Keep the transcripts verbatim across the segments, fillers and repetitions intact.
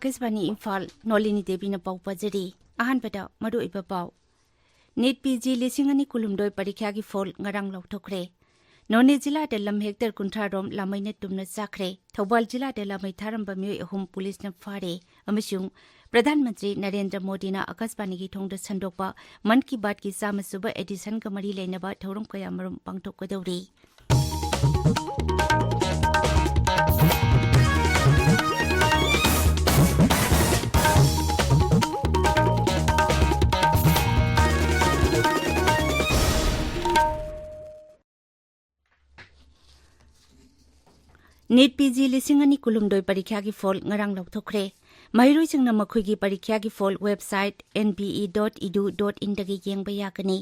ꯑꯥꯀꯥꯁꯕꯥꯅꯤ ꯏꯝꯐꯥꯜ, ꯅꯣꯂꯤꯅꯤ ꯗꯦꯕꯤꯅ ꯄꯥꯎ ꯄꯥꯖꯔꯤ꯫ ꯑꯍꯥꯟꯕꯗ ꯃꯔꯨꯑꯣꯏꯕ ꯄꯥꯎ꯫ ꯅꯤꯠ ꯄꯤ ꯖꯤ ꯂꯤꯁꯤꯡ ꯑꯅꯤ ꯀꯨꯟꯍꯨꯝꯗꯣꯏ ꯄꯔꯤꯈ꯭ꯌꯥꯒꯤ ꯐꯣꯜ ꯉꯔꯥꯡ ꯂꯥꯎꯊꯣꯛꯈ꯭ꯔꯦ꯫ ꯅꯣꯅꯦ ꯖꯤꯂꯥꯗ ꯂꯝ ꯍꯦꯛꯇꯔ ꯀꯨꯟꯊ꯭ꯔꯥ ꯔꯣꯝ ꯂꯥꯃꯩꯅ ꯇꯨꯝꯅ ꯆꯥꯈ꯭ꯔꯦ꯫ ꯊꯧꯕꯥꯜ ꯖꯤꯂꯥꯗ ꯂꯥꯃꯩ ꯊꯥꯔꯝꯕ ꯃꯤꯑꯣꯏ ꯑꯍꯨꯝ ꯄꯨꯂꯤꯁꯅ ꯐꯥꯔꯦ꯫ ꯑꯃꯁꯨꯡ ꯄ꯭ꯔꯙꯥꯟ ꯃꯟꯇ꯭ꯔꯤ ꯅꯔꯦꯟꯗ꯭ꯔ ꯃꯣꯗꯤꯅ ꯑꯥꯀꯥꯁꯕꯥꯅꯤꯒꯤ ꯊꯣꯡꯗ ꯁꯟꯗꯣꯛꯄ ꯃꯟ ꯀꯤ ꯕꯥꯠꯀꯤ ꯆꯥꯝꯃ ꯁꯨꯕ ꯑꯦꯗꯤꯁꯟꯒ ꯃꯔꯤ ꯂꯩꯅꯕ ꯊꯧꯔꯝ ꯀꯌꯥꯃꯔꯨꯝ ꯄꯥꯡꯊꯣꯛꯀꯗꯧꯔꯤ꯫ ꯅꯤꯠ ꯄꯤ ꯖꯤ ꯂꯤꯁꯤꯡ ꯑꯅꯤ ꯀꯨꯟꯍꯨꯝꯗꯣꯏ ꯄꯔꯤꯈ꯭ꯌꯥꯒꯤ ꯐꯣꯜ ꯉꯔꯥꯡ ꯂꯧꯊꯣꯛꯈ꯭ꯔꯦ꯫ ꯃꯍꯩꯔꯣꯏꯁꯤꯡꯅ ꯃꯈꯣꯏꯒꯤ ꯄꯔꯤꯈ꯭ꯌꯥꯒꯤ phone website N P E dot E D U dot in ꯗꯒꯤ ꯌꯦꯡꯕ ꯌꯥꯒꯅꯤ꯫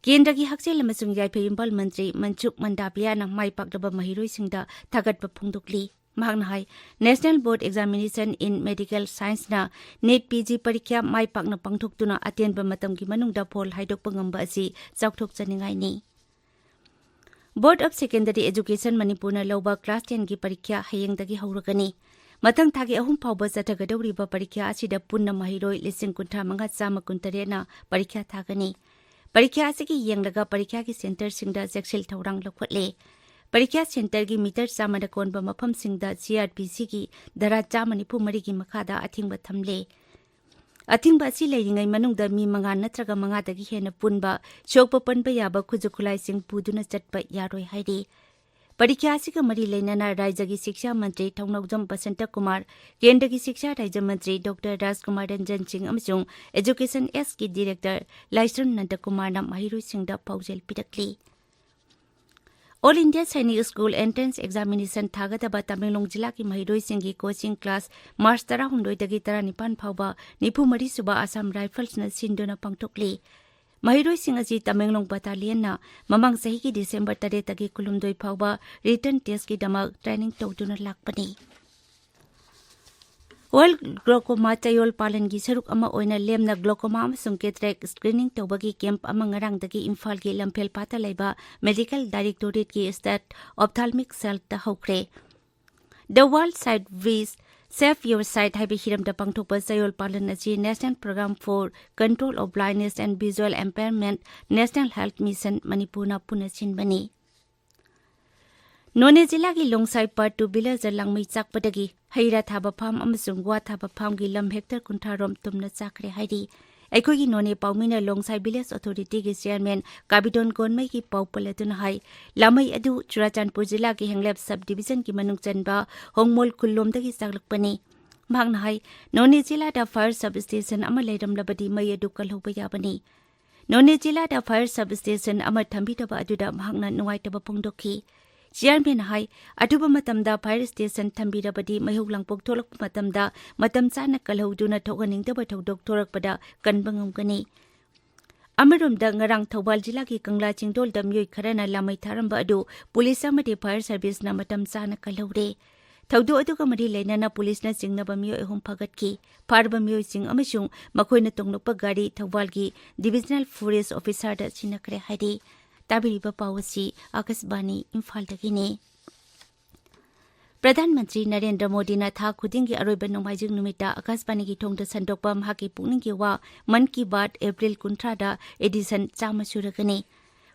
ꯀꯦꯟꯗ꯭ꯔꯒꯤ ꯍꯛꯁꯦꯜ ꯑꯃꯁꯨꯡ ꯌꯥꯏꯐ ꯌꯨꯝꯕꯥꯜ ꯃꯟꯇ꯭ꯔꯤ ꯃꯟꯁꯨꯈ ꯃꯟꯗꯥꯕꯤꯌꯥꯅ ꯃꯥꯏ ꯄꯥꯛꯂꯕ ꯃꯍꯩꯔꯣꯏꯁꯤꯡꯗ ꯊꯥꯒꯠꯄ ꯐꯣꯡꯗꯣꯛꯂꯤ꯫ ꯃꯍꯥꯛꯅ ꯍꯥꯏ, National Board Examination in Medical Science ꯅ ꯅꯤꯠ ꯄꯤ ꯖꯤ ꯄꯔꯤꯈ꯭ꯌꯥ ꯃꯥꯏ ꯄꯥꯛꯅ ꯄꯥꯡꯊꯣꯛꯇꯨꯅ ꯑꯇꯦꯟꯕ ꯃꯇꯝꯒꯤ ꯃꯅꯨꯡꯗ ꯐꯣꯜ ꯍꯥꯏꯗꯣꯛꯄ ꯉꯝꯕ ꯑꯁꯤ ꯆꯥꯎꯊꯣꯛꯆꯅꯤꯡꯉꯥꯏꯅꯤ꯫ Board of Secondary Education ꯃꯅꯤꯄꯨꯔꯅ ꯂꯧꯕ class ten ꯒꯤ ꯄꯔꯤꯈ꯭ꯌꯥ ꯍꯌꯦꯡꯗꯒꯤ ꯍꯧꯔꯒꯅꯤ꯫ ꯃꯊꯪ ꯊꯥꯒꯤ ꯑꯍꯨꯝ ꯐꯥꯎꯕ ꯆꯠꯊꯒꯗꯧꯔꯤꯕ ꯄꯔꯤꯈ꯭ꯌꯥ ꯑꯁꯤꯗ ꯄꯨꯟꯅ ꯃꯍꯩꯔꯣꯏ ꯂꯤꯁꯤꯡ ꯀꯨꯟꯊ꯭ꯔꯥ ꯃꯉꯥ ꯆꯥꯝꯃ ꯀꯨꯟꯇꯔꯦꯠꯅ ꯄꯔꯤꯈ꯭ꯌꯥ ꯊꯥꯒꯅꯤ꯫ ꯄꯔꯤꯈ꯭ꯌꯥ ꯑꯁꯤꯒꯤ ꯌꯦꯡꯂꯒ ꯄꯔꯤꯈ꯭ꯌꯥꯒꯤ centre ꯁꯤꯡꯗ ꯆꯦꯛꯁꯤꯜ ꯊꯧꯔꯥꯡ ꯂꯧꯈꯠꯂꯦ꯫ ꯄꯔꯤꯈ꯭ꯌꯥ centre ꯒꯤ meter ꯆꯥꯝꯃꯗ ꯀꯣꯟꯕ ꯃꯐꯝꯁꯤꯡꯗ C R P C ꯒꯤ ꯙꯥꯔꯥ ꯆꯥꯝꯃ ꯅꯤꯐꯨ ꯃꯔꯤꯒꯤ ꯃꯈꯥꯗ ꯑꯊꯤꯡꯕ ꯊꯝꯂꯦ꯫ ꯑꯊꯤꯡꯕ ꯑꯁꯤ ꯂꯩꯔꯤꯉꯩ ꯃꯅꯨꯡꯗ ꯃꯤ ꯃꯉꯥ ꯅꯠꯇ꯭ꯔꯒ ꯃꯉꯥꯗꯒꯤ ꯍꯦꯟꯅ ꯄꯨꯟꯕ, ꯁꯣꯛꯄ ꯄꯟꯕ ꯌꯥꯕ ꯈꯨꯠꯁꯨ ꯈꯨꯠꯂꯥꯏꯁꯤꯡ ꯄꯨꯗꯨꯅ ꯆꯠꯄ ꯌꯥꯔꯣꯏ ꯍꯥꯏꯔꯤ꯫ ꯄꯔꯤꯈ꯭ꯌꯥ ꯑꯁꯤꯒ ꯃꯔꯤ ꯂꯩꯅꯅ ꯔꯥꯖ꯭ꯌꯒꯤ ꯁꯤꯛꯁꯥ ꯃꯟꯇ꯭ꯔꯤ ꯊꯧꯅꯥꯎꯖꯝ ꯕꯁꯟꯇ ꯀꯨꯃꯥꯔ, ꯀꯦꯟꯗ꯭ꯔꯒꯤ ꯁꯤꯛꯁꯥ ꯔꯥꯖ꯭ꯌ ꯃꯟꯇ꯭ꯔꯤ ꯗꯣꯛꯇꯔ ꯔꯥꯖꯀꯨꯃꯥꯔ ꯔꯟꯖꯟ ꯁꯤꯡ ꯑꯃꯁꯨꯡ Education Act ꯀꯤ director ꯂꯥꯏꯁ꯭ꯔꯝ ꯅꯟꯗꯀꯨꯃꯥꯔꯅ ꯃꯍꯩꯔꯣꯏꯁꯤꯡꯗ ꯄꯥꯎꯖꯦꯜ ꯄꯤꯔꯛꯂꯤ꯫ All India Sainik School Entrance Examination ꯊꯥꯒꯗꯕ Tamenglong ꯖꯤꯂꯥꯒꯤ ꯃꯍꯩꯔꯣꯏꯁꯤꯡꯒꯤ coaching class March ꯇꯔꯥꯍꯨꯝꯗꯣꯏꯗꯒꯤ ꯇꯔꯥꯅꯤꯄꯥꯟ ꯐꯥꯎꯕ ꯅꯤꯐꯨ ꯃꯔꯤ ꯁꯨꯕ Assam Rifles ꯅ ꯁꯤꯟꯗꯨꯅ ꯄꯥꯡꯊꯣꯛꯂꯤ꯫ ꯃꯍꯩꯔꯣꯏꯁꯤꯡ ꯑꯁꯤ ꯇꯃꯦꯡꯂꯣꯡ battalion ꯅ ꯃꯃꯥꯡ ꯆꯍꯤꯒꯤ December ꯇꯔꯦꯠꯇꯒꯤ ꯀꯨꯟꯍꯨꯝꯗꯣꯏ ꯐꯥꯎꯕ written test ꯀꯤꯗꯃꯛ training ꯇꯧꯗꯨꯅ ꯂꯥꯛꯄꯅꯤ꯫ World Glaucoma ꯆꯌꯣꯜ ꯄꯥꯂꯟꯒꯤ ꯁꯔꯨꯛ ꯑꯃ ꯑꯣꯏꯅ ꯂꯦꯝꯅ glaucoma ꯑꯃꯁꯨꯡ cataract screening ꯇꯧꯕꯒꯤ camp ꯑꯃ ꯉꯔꯥꯡꯗꯒꯤ ꯏꯝꯐꯥꯜꯒꯤ ꯂꯝꯐꯦꯜ ꯄꯥꯠꯇ ꯂꯩꯕ Medical Directorate ꯀꯤ State Ophthalmic Cell ꯇ ꯍꯧꯈ꯭ꯔꯦ꯫ The World Sight Week Save Your Sight ꯍꯥꯏꯕ ꯍꯤꯔꯝꯗ ꯄꯥꯡꯊꯣꯛꯄ ꯆꯌꯣꯜ ꯄꯥꯂꯟ ꯑꯁꯤ National Program for Control of Blindness and Visual Impairment, National Health Mission ꯃꯅꯤꯄꯨꯔꯅ ꯄꯨꯟꯅ ꯁꯤꯟꯕꯅꯤ꯫ ꯅꯣꯅꯦ ꯖꯤꯂꯥꯒꯤ ꯂꯣꯡꯁꯥꯏ Part two village ꯂꯥꯡꯃꯩ ꯆꯥꯛꯄꯗꯒꯤ ꯍꯩ ꯔꯥ ꯊꯥꯕ farm ꯑꯃꯁꯨꯡ ꯋꯥ ꯊꯥꯕ farmꯒꯤ ꯂꯝ hectare ꯀꯨꯟꯊ꯭ꯔꯥ ꯔꯣꯝ ꯇꯨꯝꯅ ꯆꯥꯈ꯭ꯔꯦ ꯍꯥꯏꯔꯤ꯫ ꯑꯩꯈꯣꯏꯒꯤ ꯅꯣꯅꯦ ꯄꯥꯎꯃꯤꯅ ꯂꯣꯡꯁꯥꯏ village authorityꯒꯤ chairman ꯀꯥꯕꯤꯗꯣꯟ ꯒꯣꯟꯃꯩꯒꯤ ꯄꯥꯎ ꯄꯜꯂꯗꯨꯅ ꯍꯥꯏ, ꯂꯥꯃꯩ ꯑꯗꯨ ꯆꯨꯔꯥꯆꯥꯟꯄꯨꯔ ꯖꯤꯂꯥꯒꯤ ꯍꯦꯡꯂꯦꯞ sub divisionꯒꯤ ꯃꯅꯨꯡ ꯆꯟꯕ ꯍꯣꯡꯃꯣꯜ ꯈꯨꯜꯂꯣꯝꯗꯒꯤ ꯆꯥꯛꯂꯛꯄꯅꯤ꯫ ꯃꯍꯥꯛꯅ ꯍꯥꯏ, ꯅꯣꯅꯦ ꯖꯤꯂꯥꯗ fire sub station ꯑꯃ ꯂꯩꯔꯝꯂꯕꯗꯤ ꯃꯩ ꯑꯗꯨ ꯀꯜꯍꯧꯕ ꯌꯥꯕꯅꯤ꯫ ꯅꯣꯅꯦ ꯖꯤꯂꯥꯗ fire sub station ꯑꯃ ꯊꯝꯕꯤꯗꯕ ꯑꯗꯨꯗ ꯃꯍꯥꯛꯅ ꯅꯨꯡꯉꯥꯏꯇꯕ ꯐꯣꯡꯗꯣꯛꯈꯤ꯫ Chairman ꯍꯥꯏ, ꯑꯊꯨꯕ ꯃꯇꯝꯗ fire station ꯊꯝꯕꯤꯔꯕꯗꯤ ꯃꯩꯍꯧ ꯂꯥꯡꯄꯣꯛ ꯊꯣꯛꯂꯛꯄ ꯃꯇꯝꯗ ꯃꯇꯝ ꯆꯥꯅ ꯀꯜꯍꯧꯗꯨꯅ ꯊꯣꯛꯍꯟꯅꯤꯡꯗꯕ ꯊꯧꯗꯣꯛ ꯊꯣꯔꯛꯄꯗ ꯀꯟꯕ ꯉꯝꯒꯅꯤ꯫ ꯑꯃꯔꯣꯝꯗ ꯉꯔꯥꯡ ꯊꯧꯕꯥꯜ ꯖꯤꯂꯥꯒꯤ ꯀꯪꯂꯥ ꯆꯤꯡꯗꯣꯜꯗ ꯃꯤꯑꯣꯏ ꯈꯔꯅ ꯂꯥꯃꯩ ꯊꯥꯔꯝꯕ ꯑꯗꯨ ꯄꯨꯂꯤꯁ ꯑꯃꯗꯤ fire serviceꯅ ꯃꯇꯝ ꯆꯥꯅ ꯀꯜꯍꯧꯔꯦ꯫ ꯊꯧꯗꯣꯛ ꯑꯗꯨꯒ ꯃꯔꯤ ꯂꯩꯅꯅ ꯄꯨꯂꯤꯁꯅ ꯆꯤꯡꯅꯕ ꯃꯤꯑꯣꯏ ꯑꯍꯨꯝ ꯐꯥꯒꯠꯈꯤ꯫ ꯐꯥꯔꯕ ꯃꯤꯑꯣꯏꯁꯤꯡ ꯑꯃꯁꯨꯡ ꯃꯈꯣꯏꯅ ꯇꯣꯡꯂꯛꯄ ꯒꯥꯔꯤ ꯊꯧꯕꯥꯜꯒꯤ divisional forest officerꯗ ꯁꯤꯟꯅꯈ꯭ꯔꯦ ꯍꯥꯏꯔꯤ꯫ ꯇꯥꯕꯤꯔꯤꯕ ꯄꯥꯎ ꯑꯁꯤ ꯑꯀꯥꯁꯕꯥꯅꯤ ꯏꯝꯐꯥꯜꯗꯒꯤꯅꯤ꯫ ꯄ꯭ꯔꯙꯥꯟ ꯃꯟꯇ꯭ꯔꯤ ꯅꯔꯦꯟꯗ꯭ꯔ ꯃꯣꯗꯤꯅ ꯊꯥ ꯈꯨꯗꯤꯡꯒꯤ ꯑꯔꯣꯏꯕ ꯅꯣꯡꯃꯥꯏꯖꯤꯡ ꯅꯨꯃꯤꯠꯇ ꯑꯀꯥꯁꯕꯥꯅꯤꯒꯤ ꯊꯣꯡꯗ ꯁꯟꯗꯣꯛꯄ ꯃꯍꯥꯛꯀꯤ ꯄꯨꯛꯅꯤꯡꯒꯤ ꯋꯥ ꯃꯟ ꯀꯤ ꯕꯥꯠ April ꯀꯨꯟꯊ꯭ꯔꯥꯗ edition ꯆꯥꯝꯃ ꯁꯨꯔꯒꯅꯤ꯫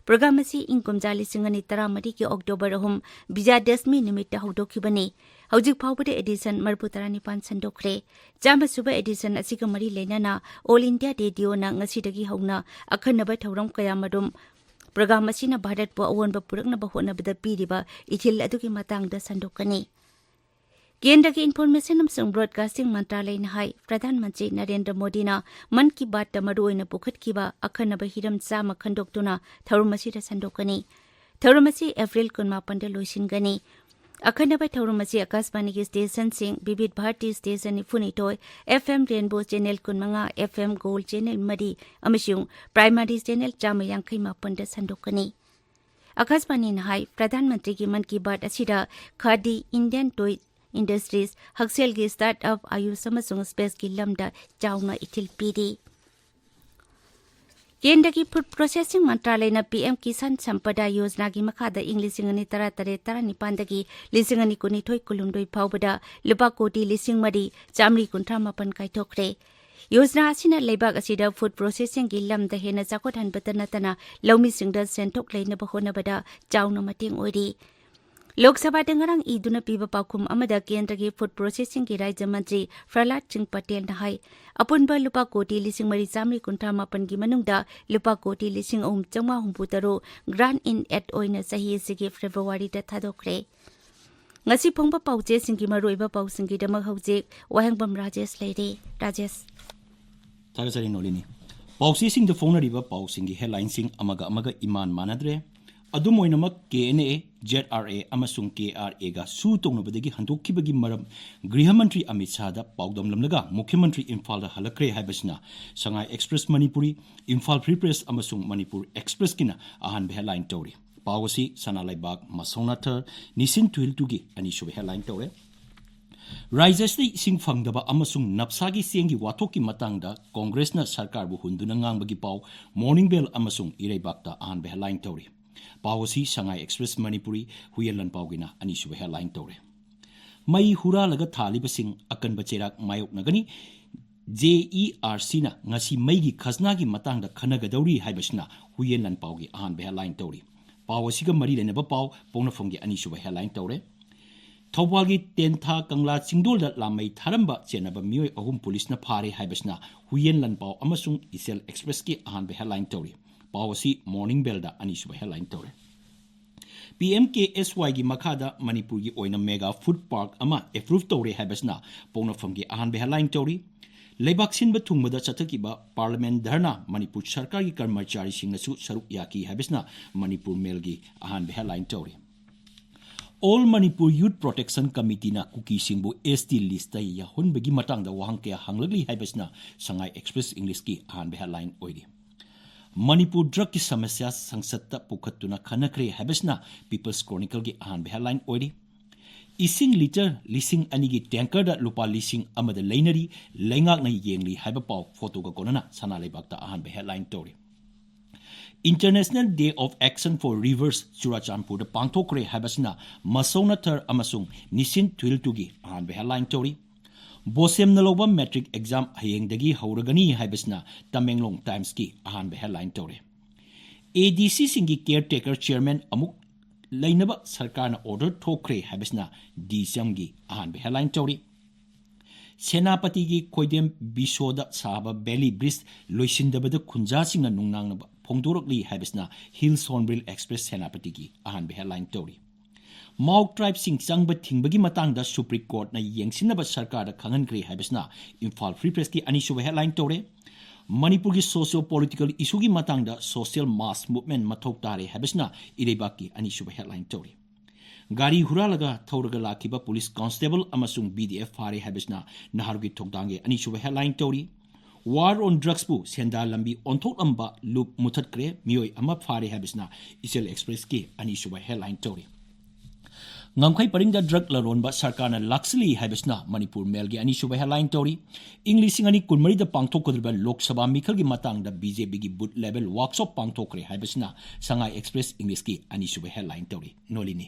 Program ꯑꯁꯤ ꯏꯪ ꯀꯨꯝꯖꯥ ꯂꯤꯁꯤꯡ ꯑꯅꯤ ꯇꯔꯥꯃꯔꯤꯒꯤ October ꯑꯍꯨꯝ ꯕꯤꯖꯌꯗꯁꯃꯤ ꯅꯨꯃꯤꯠꯇ ꯍꯧꯗꯣꯛꯈꯤꯕꯅꯤ꯫ ꯍꯧꯖꯤꯛ ꯐꯥꯎꯕꯗ edition ꯃꯔꯤꯐꯨ ꯇꯔꯥꯅꯤꯄꯥꯟ ꯁꯟꯗꯣꯛꯈ꯭ꯔꯦ꯫ ꯆꯥꯝꯃ ꯁꯨꯕ edition ꯑꯁꯤꯒ ꯃꯔꯤ ꯂꯩꯅꯅ All India Radioꯅ ꯉꯁꯤꯗꯒꯤ ꯍꯧꯅ ꯑꯈꯟꯅꯕ ꯊꯧꯔꯝ ꯀꯌꯥꯃꯔꯨꯝ Program ꯑꯁꯤꯅ ꯚꯥꯔꯠꯄꯨ ꯑꯑꯣꯟꯕ ꯄꯨꯔꯛꯅꯕ ꯍꯣꯠꯅꯕꯗ ꯄꯤꯔꯤꯕ ꯏꯊꯤꯜ ꯑꯗꯨꯒꯤ ꯃꯇꯥꯡꯗ ꯁꯟꯗꯣꯛꯀꯅꯤ꯫ ꯀꯦꯟꯗ꯭ꯔꯒꯤ Information ꯑꯃꯁꯨꯡ Broadcasting ꯃꯟꯇ꯭ꯔꯥꯂꯌꯅ ꯍꯥꯏ, ꯄ꯭ꯔꯙꯥꯟ ꯃꯟꯇ꯭ꯔꯤ ꯅꯔꯦꯟꯗ꯭ꯔ ꯃꯣꯗꯤꯅ ꯃꯟ ꯀꯤ ꯕꯥꯠꯇ ꯃꯔꯨꯑꯣꯏꯅ ꯄꯨꯈꯠꯈꯤꯕ ꯑꯈꯟꯅꯕ ꯍꯤꯔꯝ ꯆꯥꯝꯃ ꯈꯟꯗꯣꯛꯇꯨꯅ ꯊꯧꯔꯝ ꯑꯁꯤꯗ ꯁꯟꯗꯣꯛꯀꯅꯤ꯫ ꯊꯧꯔꯝ ꯑꯁꯤ April ꯀꯨꯟꯃꯥꯄꯟꯗ ꯂꯣꯏꯁꯤꯟꯒꯅꯤ꯫ ꯑꯀꯟꯅꯕ ꯊꯧꯔꯝ ꯑꯁꯤ ꯑꯀꯥꯁꯕꯥꯅꯤꯒꯤ stationꯁꯤꯡ, ꯕꯤꯕꯤꯙ Bharti station ꯅꯤꯐꯨꯅꯤꯊꯣꯏ, F M Rainbow channel ꯀꯨꯟꯃꯉꯥ, F M Gold channel ꯃꯔꯤ ꯑꯃꯁꯨꯡ primary channel ꯆꯥꯝꯃ ꯌꯥꯡꯈꯩ ꯃꯥꯄꯟꯗ ꯁꯟꯗꯣꯛꯀꯅꯤ꯫ ꯑꯀꯥꯁꯕꯥꯅꯤꯅ ꯍꯥꯏ, ꯄ꯭ꯔꯙꯥꯟ ꯃꯟꯇ꯭ꯔꯤꯒꯤ ꯃꯟ ꯀꯤ ꯕꯥꯠ ꯑꯁꯤꯗ ꯈꯥꯗꯤ, Indian toy industries, ꯍꯛꯁꯦꯜꯒꯤ startup, ꯑꯌꯨꯁ ꯑꯃꯁꯨꯡ spaceꯀꯤ ꯂꯝꯗ ꯆꯥꯎꯅ ꯏꯊꯤꯜ ꯄꯤꯔꯤ꯫ ꯀꯦꯟꯗ꯭ꯔꯒꯤ ꯐꯨꯗ ꯄ꯭ꯔꯣꯁꯦꯁꯤꯡ ꯃꯟꯇ꯭ꯔꯥꯂꯌꯅ ꯄꯤ ꯑꯦꯝ ꯀꯤꯁꯥꯟ ꯁꯝꯄꯗꯥ ꯌꯣꯖꯅꯥꯒꯤ ꯃꯈꯥꯗ ꯏꯪ ꯂꯤꯁꯤꯡ ꯑꯅꯤ ꯇꯔꯥ ꯇꯔꯦꯠ ꯇꯔꯥꯅꯤꯄꯥꯟꯗꯒꯤ ꯂꯤꯁꯤꯡ ꯑꯅꯤ ꯀꯨꯟꯅꯤꯊꯣꯏ ꯀꯨꯟꯍꯨꯝꯗꯣꯏ ꯐꯥꯎꯕꯗ ꯂꯨꯄꯥ ꯀꯣꯇꯤ ꯂꯤꯁꯤꯡ ꯃꯔꯤ ꯆꯥꯃꯔꯤ ꯀꯨꯟꯊ꯭ꯔꯥ ꯃꯥꯄꯟ ꯀꯥꯏꯊꯣꯛꯈ꯭ꯔꯦ꯫ ꯌꯣꯖꯅꯥ ꯑꯁꯤꯅ ꯂꯩꯕꯥꯛ ꯑꯁꯤꯗ ꯐꯨꯗ ꯄ꯭ꯔꯣꯁꯦꯁꯤꯡꯒꯤ ꯂꯝꯗ ꯍꯦꯟꯅ ꯆꯥꯎꯈꯠꯍꯟꯕꯇ ꯅꯠꯇꯅ ꯂꯧꯃꯤꯁꯤꯡꯗ ꯁꯦꯟꯊꯣꯛ ꯂꯩꯅꯕ ꯍꯣꯠꯅꯕꯗ ꯆꯥꯎꯅ ꯃꯇꯦꯡ ꯑꯣꯏꯔꯤ꯫ ꯂꯣꯛ ꯁꯚꯥꯗ ꯉꯔꯥꯡ ꯏꯗꯨꯅ ꯄꯤꯕ ꯄꯥꯎꯈꯨꯝ ꯑꯃꯗ ꯀꯦꯟꯗ꯭ꯔꯒꯤ ꯐꯨꯗ ꯄ꯭ꯔꯣꯁꯦꯁꯤꯡꯒꯤ ꯔꯥꯖ꯭ꯌ ꯃꯟꯇ꯭ꯔꯤ ꯄ꯭ꯔꯍꯂꯥꯗ ꯁꯤꯡ ꯄꯇꯦꯜꯅ ꯍꯥꯏ, ꯑꯄꯨꯟꯕ ꯂꯨꯄꯥ ꯀꯣꯇꯤ ꯂꯤꯁꯤꯡ ꯃꯔꯤ ꯆꯥꯃꯔꯤ ꯀꯨꯟꯊ꯭ꯔꯥ ꯃꯥꯄꯟꯒꯤ ꯃꯅꯨꯡꯗ ꯂꯨꯄꯥ ꯀꯣꯇꯤ ꯂꯤꯁꯤꯡ ꯑꯍꯨꯝ ꯆꯥꯝꯃꯉꯥ ꯍꯨꯝꯐꯨ ꯇꯔꯨꯛ grant in aid ꯑꯣꯏꯅ ꯆꯍꯤ ꯑꯁꯤꯒꯤ ꯐꯦꯕ꯭ꯔꯨꯋꯥꯔꯤꯗ ꯊꯥꯗꯣꯛꯈ꯭ꯔꯦ꯫ ꯉꯁꯤ ꯐꯣꯡꯕ ꯄꯥꯎꯆꯦꯁꯤꯡꯒꯤ ꯃꯔꯨꯑꯣꯏꯕ ꯄꯥꯎꯁꯤꯡꯒꯤꯗꯃꯛ ꯍꯧꯖꯤꯛ ꯋꯥꯍꯦꯡꯕꯝ ꯔꯥꯖꯦꯁ ꯂꯩꯔꯦ꯫ ꯔꯥꯖꯦꯁ꯫ ꯊꯥꯒꯠꯆꯔꯤ ꯅꯣꯂꯤꯅꯤ꯫ ꯄꯥꯎꯆꯦꯁꯤꯡꯗ ꯐꯣꯡꯅꯔꯤꯕ ꯄꯥꯎꯁꯤꯡꯒꯤ headlineꯁꯤꯡ ꯑꯃꯒ ꯑꯃꯒ ꯏꯃꯥꯟ ꯃꯥꯟꯅꯗ꯭ꯔꯦ꯫ ꯑꯗꯨꯝ ꯑꯣꯏꯅꯃꯛ, K N A, Z R A ꯑꯃꯁꯨꯡ ꯀꯦ ꯑꯥꯔ ꯑꯦꯒ ꯁꯨ ꯇꯧꯅꯕꯗꯒꯤ ꯍꯟꯗꯣꯛꯈꯤꯕꯒꯤ ꯃꯔꯝ ꯒ꯭ꯔꯤꯍ ꯃꯟꯇ꯭ꯔꯤ ꯑꯃꯤꯠ ꯁꯥꯍꯗ ꯄꯥꯎꯗꯝꯂꯝꯂꯒ ꯃꯨꯈ꯭ꯌ ꯃꯟꯇ꯭ꯔꯤ ꯏꯝꯐꯥꯜꯗ ꯍꯜꯂꯛꯈ꯭ꯔꯦ ꯍꯥꯏꯕꯁꯤꯅ Sangai express Manipuri, Imphal free press ꯑꯃꯁꯨꯡ ꯃꯅꯤꯄꯨꯔ ꯑꯦꯛꯁꯄ꯭ꯔꯦꯁꯀꯤꯅ ꯑꯍꯥꯟꯕ headline ꯇꯧꯔꯤ꯫ ꯄꯥꯎ ꯑꯁꯤ ꯁꯅꯥ ꯂꯩꯕꯥꯛ, ꯃꯁꯧꯅꯥꯊꯔ, ꯅꯤꯁꯤꯟ ꯊꯨꯏꯜꯇꯨꯒꯤ ꯑꯅꯤꯁꯨꯕ headline ꯇꯧꯔꯦ꯫ ꯔꯥꯖ꯭ꯌ ꯑꯁꯤꯗ ꯏꯁꯤꯡ ꯐꯪꯗꯕ ꯑꯃꯁꯨꯡ ꯅꯞꯁꯥꯒꯤ ꯆꯦꯡꯒꯤ ꯋꯥꯊꯣꯛꯀꯤ ꯃꯇꯥꯡꯗ ꯀꯣꯡꯒ꯭ꯔꯦꯁꯅ ꯁꯔꯀꯥꯔꯕꯨ ꯍꯨꯟꯗꯨꯅ ꯉꯥꯡꯕꯒꯤ ꯄꯥꯎ ꯃꯣꯔꯅꯤꯡ ꯕꯦꯜ ꯑꯃꯁꯨꯡ ꯏꯔꯩꯕꯥꯛꯇ ꯑꯍꯥꯟꯕ headline ꯇꯧꯔꯤ꯫ ꯄꯥꯎ ꯑꯁꯤ ꯁꯉꯥꯏ ꯑꯦꯛꯁꯄ꯭ꯔꯦꯁ ꯃꯅꯤꯄꯨꯔꯤ, ꯍꯨꯏꯌꯦꯟ ꯂꯥꯟꯄꯥꯎꯒꯤꯅ ꯑꯅꯤꯁꯨꯕ headline ꯇꯧꯔꯦ꯫ ꯃꯩ ꯍꯨꯔꯥꯜꯂꯒ ꯊꯥꯜꯂꯤꯕꯁꯤꯡ ꯑꯀꯟꯕ ꯆꯩꯔꯥꯛ ꯃꯥꯌꯣꯛꯅꯒꯅꯤ꯫ ꯖꯦ ꯏ ꯑꯥꯔ ꯁꯤꯅ ꯉꯁꯤ ꯃꯩꯒꯤ ꯈꯖꯅꯥꯒꯤ ꯃꯇꯥꯡꯗ ꯈꯟꯅꯒꯗꯧꯔꯤ ꯍꯥꯏꯕꯁꯤꯅ ꯍꯨꯏꯌꯦꯟ ꯂꯥꯟꯄꯥꯎꯒꯤ ꯑꯍꯥꯟꯕ headline ꯇꯧꯔꯤ꯫ ꯄꯥꯎ ꯑꯁꯤꯒ ꯃꯔꯤ ꯂꯩꯅꯕ ꯄꯥꯎ ꯄꯣꯛꯅꯐꯝꯒꯤ ꯑꯅꯤꯁꯨꯕ headline ꯇꯧꯔꯦ꯫ ꯊꯧꯕꯥꯜꯒꯤ ꯇꯦꯟꯊꯥ ꯀꯪꯂꯥ ꯆꯤꯡꯗꯣꯜꯗ ꯂꯥꯃꯩ ꯊꯥꯔꯝꯕ ꯆꯦꯟꯅꯕ ꯃꯤꯑꯣꯏ ꯑꯍꯨꯝ ꯄꯨꯂꯤꯁꯅ ꯐꯥꯔꯦ ꯍꯥꯏꯕꯁꯤꯅ ꯍꯨꯏꯌꯦꯟ ꯂꯥꯟꯄꯥꯎ ꯑꯃꯁꯨꯡ ꯏꯆꯦꯜ ꯑꯦꯛꯁꯄ꯭ꯔꯦꯁꯀꯤ ꯑꯍꯥꯟꯕ headline ꯇꯧꯔꯤ꯫ ꯄꯥꯎ ꯑꯁꯤ ꯃꯣꯔꯅꯤꯡ ꯕꯦꯜꯗ ꯑꯅꯤꯁꯨꯕ headline ꯇꯧꯔꯦ꯫ ꯄꯤ ꯑꯦꯝ ꯀꯦ ꯑꯦꯁ ꯋꯥꯏꯒꯤ ꯃꯈꯥꯗ ꯃꯅꯤꯄꯨꯔꯒꯤ ꯑꯣꯏꯅ mega food park ꯑꯃ approve ꯇꯧꯔꯦ ꯍꯥꯏꯕꯁꯤꯅ ꯄꯣꯛꯅꯐꯝꯒꯤ ꯑꯍꯥꯟꯕ headline ꯇꯧꯔꯤ꯫ ꯂꯩꯕꯥꯛ ꯁꯤꯟꯕ ꯊꯨꯡꯕꯗ ꯆꯠꯊꯈꯤꯕ parliament ꯙꯔꯅꯥ ꯃꯅꯤꯄꯨꯔ ꯁꯔꯀꯥꯔꯒꯤ ꯀꯔꯃꯆꯥꯔꯤꯁꯤꯡꯅꯁꯨ ꯁꯔꯨꯛ ꯌꯥꯈꯤ ꯍꯥꯏꯕꯁꯤꯅ ꯃꯅꯤꯄꯨꯔ ꯃꯦꯜꯒꯤ ꯑꯍꯥꯟꯕ headline ꯇꯧꯔꯤ꯫ All Manipur Youth Protection Committeeꯅ ꯀꯨꯀꯤꯁꯤꯡꯕꯨ ꯑꯦꯁ ꯇꯤ listꯇ ꯌꯥꯎꯍꯟꯕꯒꯤ ꯃꯇꯥꯡꯗ ꯋꯥꯍꯪ ꯀꯌꯥ ꯍꯪꯂꯛꯂꯤ ꯍꯥꯏꯕꯁꯤꯅ ꯁꯉꯥꯏ ꯑꯦꯛꯁꯄ꯭ꯔꯦꯁ ꯏꯪꯂꯤꯁꯀꯤ ꯑꯍꯥꯟꯕ headline ꯑꯣꯏꯔꯤ꯫ ꯃꯅꯤꯄꯨꯔ drugꯀꯤ ꯁꯃꯁ꯭ꯌꯥ ꯁꯪꯁꯠꯇ ꯄꯨꯈꯠꯇꯨꯅ ꯈꯟꯅꯈ꯭ꯔꯦ ꯍꯥꯏꯕꯁꯤꯅ People's Chronicleꯒꯤ ꯑꯍꯥꯟꯕ headline ꯑꯣꯏꯔꯤ꯫ ꯏꯁꯤꯡ litre ꯂꯤꯁꯤꯡ ꯑꯅꯤꯒꯤ tankerꯗ ꯂꯨꯄꯥ ꯂꯤꯁꯤꯡ ꯑꯃꯗ ꯂꯩꯅꯔꯤ, ꯂꯩꯉꯥꯛꯅ ꯌꯦꯡꯂꯤ ꯍꯥꯏꯕ ꯄꯥꯎ ꯐꯣꯇꯣꯒ ꯀꯣꯟꯅꯅ ꯁꯅꯥ ꯂꯩꯕꯥꯛꯇ ꯑꯍꯥꯟꯕ headline ꯇꯧꯔꯤ꯫ International Day of Action for Rivers ꯆꯨꯔꯥꯆꯥꯟꯄꯨꯔꯗ ꯄꯥꯡꯊꯣꯛꯈ꯭ꯔꯦ ꯍꯥꯏꯕꯁꯤꯅ ꯃꯁꯧꯅꯊꯔ ꯑꯃꯁꯨꯡ ꯅꯤꯁꯤꯟ ꯊꯨꯏꯜꯇꯨꯒꯤ ꯑꯍꯥꯟꯕ ꯍꯦꯗꯂꯥꯏꯟ ꯇꯧꯔꯤ꯫ ꯕꯣꯁꯦꯝꯅ ꯂꯧꯕ ꯃꯦꯇ꯭ꯔꯤꯛ ꯑꯦꯛꯖꯥꯝ ꯍꯌꯦꯡꯗꯒꯤ ꯍꯧꯔꯒꯅꯤ ꯍꯥꯏꯕꯁꯤꯅ ꯇꯃꯦꯡꯂꯣꯡ ꯇꯥꯏꯝꯁꯀꯤ ꯑꯍꯥꯟꯕ ꯍꯦꯗꯂꯥꯏꯟ ꯇꯧꯔꯦ꯫ ꯑꯦ ꯗꯤ ꯁꯤꯁꯤꯡꯒꯤ ꯀꯦꯌꯔ ꯇꯦꯀꯔ ꯆꯤꯌꯔꯃꯦꯟ ꯑꯃꯨꯛ ꯂꯩꯅꯕ ꯁꯔꯀꯥꯔꯅ ꯑꯣꯔꯗꯔ ꯊꯣꯛꯈ꯭ꯔꯦ ꯍꯥꯏꯕꯁꯤꯅ ꯗꯤ ꯁꯤ ꯑꯦꯝꯒꯤ ꯑꯍꯥꯟꯕ ꯍꯦꯗꯂꯥꯏꯟ ꯇꯧꯔꯤ꯫ ꯁꯦꯅꯥꯄꯇꯤꯒꯤ ꯈꯣꯏꯗꯦꯝ ꯕꯤꯁꯣꯗ ꯁꯥꯕ ꯕꯦꯂꯤ ꯕ꯭ꯔꯤꯖ ꯂꯣꯏꯁꯤꯟꯗꯕꯗ ꯈꯨꯟꯖꯥꯁꯤꯡꯅ ꯅꯨꯡꯅꯥꯡꯅꯕ ꯐꯣꯡꯗꯣꯔꯛꯂꯤ ꯍꯥꯏꯕꯁꯤꯅ ꯍꯤꯜꯁ ꯍꯣꯔꯟꯕꯤꯜ ꯑꯦꯛꯁꯄ꯭ꯔꯦꯁ ꯁꯦꯅꯥꯄꯇꯤꯒꯤ ꯑꯍꯥꯟꯕ ꯍꯦꯗꯂꯥꯏꯟ ꯇꯧꯔꯤ꯫ ꯃꯥꯎ ꯇ꯭ꯔꯥꯏꯕꯁꯤꯡ ꯆꯪꯕ ꯊꯤꯡꯕꯒꯤ ꯃꯇꯥꯡꯗ ꯁꯨꯄ꯭ꯔꯤꯝ ꯀꯣꯔꯠꯅ ꯌꯦꯡꯁꯤꯟꯅꯕ ꯁꯔꯀꯥꯔꯗ ꯈꯪꯍꯟꯈ꯭ꯔꯦ ꯍꯥꯏꯕꯁꯤꯅ ꯏꯝꯐꯥꯜ ꯐ꯭ꯔꯤ ꯄ꯭ꯔꯦꯁꯀꯤ ꯑꯅꯤꯁꯨꯕ ꯍꯦꯗꯂꯥꯏꯟ ꯇꯧꯔꯦ꯫ ꯃꯅꯤꯄꯨꯔꯒꯤ ꯁꯣꯁꯤꯌꯣ ꯄꯣꯂꯤꯇꯤꯀꯦꯜ ꯏꯁꯨꯒꯤ ꯃꯇꯥꯡꯗ ꯁꯣꯁꯤꯌꯦꯜ ꯃꯥꯁ ꯃꯨꯚꯃꯦꯟ ꯃꯊꯧ ꯇꯥꯔꯦ ꯍꯥꯏꯕꯁꯤꯅ ꯏꯔꯩꯕꯥꯛꯀꯤ ꯑꯅꯤꯁꯨꯕ ꯍꯦꯗꯂꯥꯏꯟ ꯇꯧꯔꯤ꯫ ꯒꯥꯔꯤ ꯍꯨꯔꯥꯜꯂꯒ ꯊꯧꯔꯒ ꯂꯥꯛꯈꯤꯕ ꯄꯨꯂꯤꯁ ꯀꯣꯟꯁꯇꯦꯕꯜ ꯑꯃꯁꯨꯡ ꯕꯤ ꯗꯤ ꯑꯦꯐ ꯐꯥꯔꯦ ꯍꯥꯏꯕꯁꯤꯅ ꯅꯍꯥꯔꯨꯒꯤ ꯊꯧꯗꯥꯡꯒꯤ ꯑꯅꯤꯁꯨꯕ ꯍꯦꯗꯂꯥꯏꯟ ꯇꯧꯔꯤ꯫ ꯋꯥꯔ ꯑꯣꯟ ꯗ꯭ꯔꯒꯁꯄꯨ ꯁꯦꯟꯗꯥ ꯂꯝꯕꯤ ꯑꯣꯟꯊꯣꯛꯂꯝꯕ ꯂꯨꯞ ꯃꯨꯊꯠꯈ꯭ꯔꯦ, ꯃꯤꯑꯣꯏ ꯑꯃ ꯐꯥꯔꯦ ꯍꯥꯏꯕꯁꯤꯅ ꯏꯆꯦꯜ ꯑꯦꯛꯁꯄ꯭ꯔꯦꯁꯀꯤ ꯑꯅꯤꯁꯨꯕ ꯍꯦꯗꯂꯥꯏꯟ ꯇꯧꯔꯤ꯫ ꯉꯝꯈꯩ ꯄꯔꯤꯡꯗ ꯗ꯭ꯔꯒ ꯂꯂꯣꯟꯕ ꯁꯔꯀꯥꯔꯅ ꯂꯥꯛꯁꯤꯜꯂꯤ ꯍꯥꯏꯕꯁꯤꯅ ꯃꯅꯤꯄꯨꯔ ꯃꯦꯜꯒꯤ ꯑꯅꯤꯁꯨꯕ ꯍꯦꯗꯂꯥꯏꯟ ꯇꯧꯔꯤ꯫ ꯏꯪ ꯂꯤꯁꯤꯡ ꯑꯅꯤ ꯀꯨꯟꯃꯔꯤꯗ ꯄꯥꯡꯊꯣꯛꯀꯗꯧꯔꯤꯕ ꯂꯣꯛ ꯁꯚꯥ ꯃꯤꯈꯜꯒꯤ ꯃꯇꯥꯡꯗ ꯕꯤ ꯖꯦ ꯄꯤꯒꯤ ꯕꯨꯊ ꯂꯦꯚꯦꯜ ꯋꯥꯔꯛꯁꯣꯞ ꯄꯥꯡꯊꯣꯛꯈ꯭ꯔꯦ ꯍꯥꯏꯕꯁꯤꯅ ꯁꯉꯥꯏ ꯑꯦꯛꯁꯄ꯭ꯔꯦꯁ ꯏꯪꯂꯤꯁꯀꯤ ꯑꯅꯤꯁꯨꯕ ꯍꯦꯗꯂꯥꯏꯟ ꯇꯧꯔꯤ꯫ ꯅꯣꯂꯤꯅꯤ꯫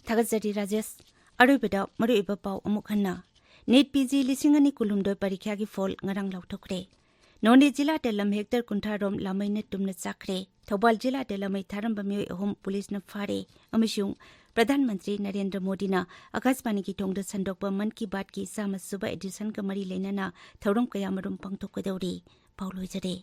ꯊꯥꯒꯠꯆꯔꯤ ꯔꯥꯖꯦꯁ꯫ ꯑꯔꯣꯏꯕꯗ ꯃꯔꯨꯑꯣꯏꯕ ꯄꯥꯎ ꯑꯃꯨꯛ ꯍꯟꯅ꯫ ꯅꯤꯠ ꯄꯤ ꯖꯤ ꯂꯤꯁꯤꯡ ꯑꯅꯤ ꯀꯨꯟꯍꯨꯝꯗꯣꯏ ꯄꯔꯤꯈ꯭ꯌꯥꯒꯤ ꯐꯣꯜ ꯉꯔꯥꯡ ꯂꯥꯎꯊꯣꯛꯈ꯭ꯔꯦ꯫ ꯅꯣꯅꯦ ꯖꯤꯂꯥꯗ ꯂꯝ ꯍꯦꯛꯇꯔ ꯀꯨꯟꯊ꯭ꯔꯥ ꯔꯣꯝ ꯂꯥꯃꯩꯅ ꯇꯨꯝꯅ ꯆꯥꯛꯈ꯭ꯔꯦ꯫ ꯊꯧꯕꯥꯜ ꯖꯤꯂꯥꯗ ꯂꯥꯃꯩ ꯊꯥꯔꯝꯕ ꯃꯤꯑꯣꯏ ꯑꯍꯨꯝ ꯄꯨꯂꯤꯁꯅ ꯐꯥꯔꯦ ꯑꯃꯁꯨꯡ ꯄ꯭ꯔꯙꯥꯟ ꯃꯟꯇ꯭ꯔꯤ ꯅꯔꯦꯟꯗ꯭ꯔ ꯃꯣꯗꯤꯅ ꯑꯀꯥꯁꯕꯥꯅꯤꯒꯤ ꯊꯣꯡꯗ ꯁꯟꯗꯣꯛꯄ ꯃꯟ ꯀꯤ ꯕꯥꯠꯀꯤ ꯆꯥꯝꯃ ꯁꯨꯕ ꯑꯦꯗꯤꯁꯟꯒ ꯃꯔꯤ ꯂꯩꯅꯅ ꯊꯧꯔꯝ ꯀꯌꯥꯃꯔꯨꯝ ꯄꯥꯡꯊꯣꯛꯀꯗꯧꯔꯤ꯫ ꯄꯥꯎ ꯂꯣꯏꯖꯔꯦ꯫